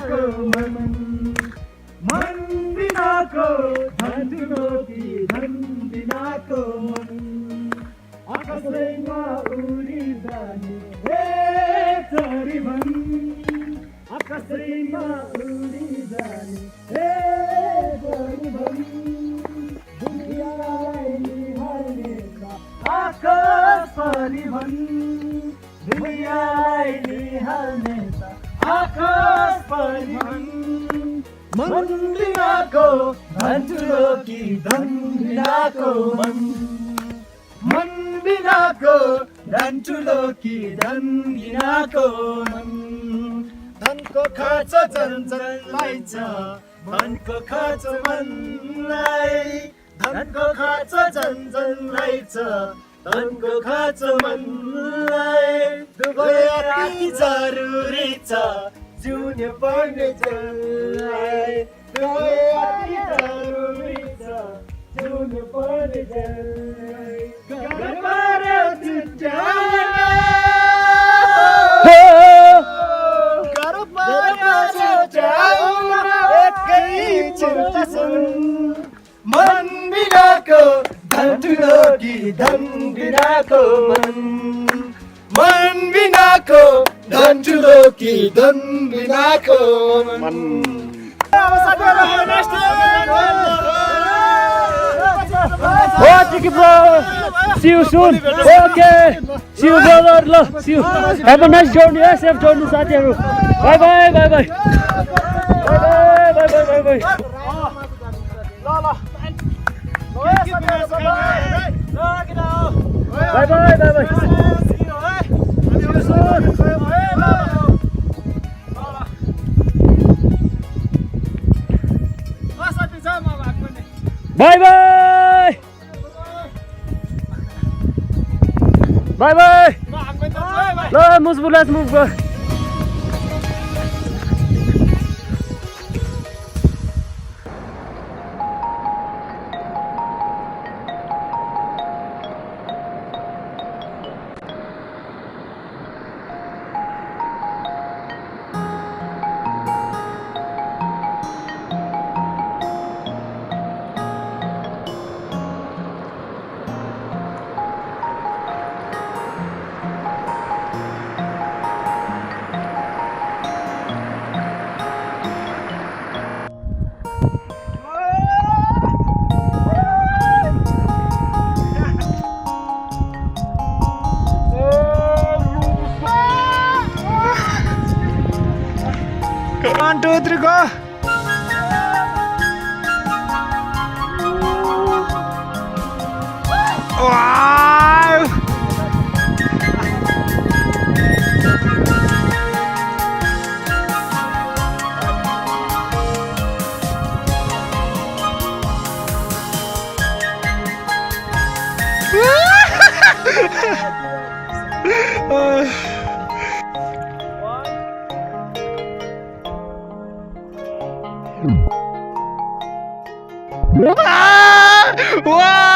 बिनाको मन बिनाको धन ठुलो कि धन बिनाको मन आकाशैमा उडी जाने हे छोरी भन आकाशैमा उडी जाने हे छोरी भन दुनियाँलाई निहाल्ने आकाश परी भन दुनियाँलाई निहाल्ने आकाश परी भन मन बिनाको धन ठुलो कि धन बिनाको मन बिनाको धन ठुलो कि धन बिनाको मन धनको खाँचो जनजनलाई छ मनको खाँचो मनलाई धनको खाँचो जनजनलाई छ धनको खाँचो मनलाई दुवै अति जरुरी छ जिउनु पर्ने जसलाई दुवै अति जरुरी छ जिउनु पर्ने जसलाई घरबाट छुट्याउन घरबाट छुट्याउन एकै चिन्ता छन् मन बिनाको धन ठुलो कि धन बिनाको मन बिनाको धन ठुलो कि धन बिनाको मन Oh, Chicky bro! See you soon! Okay! See you brother! See you! Have a nice journey! Safe journey साथीहरु! Bye bye! Bye bye! Bye bye! Bye bye! Bye bye! Bye bye! Bye bye! See you soon! Bye bye! Bye bye! Let's move, bro. One, two, three, go! Wow! Wow!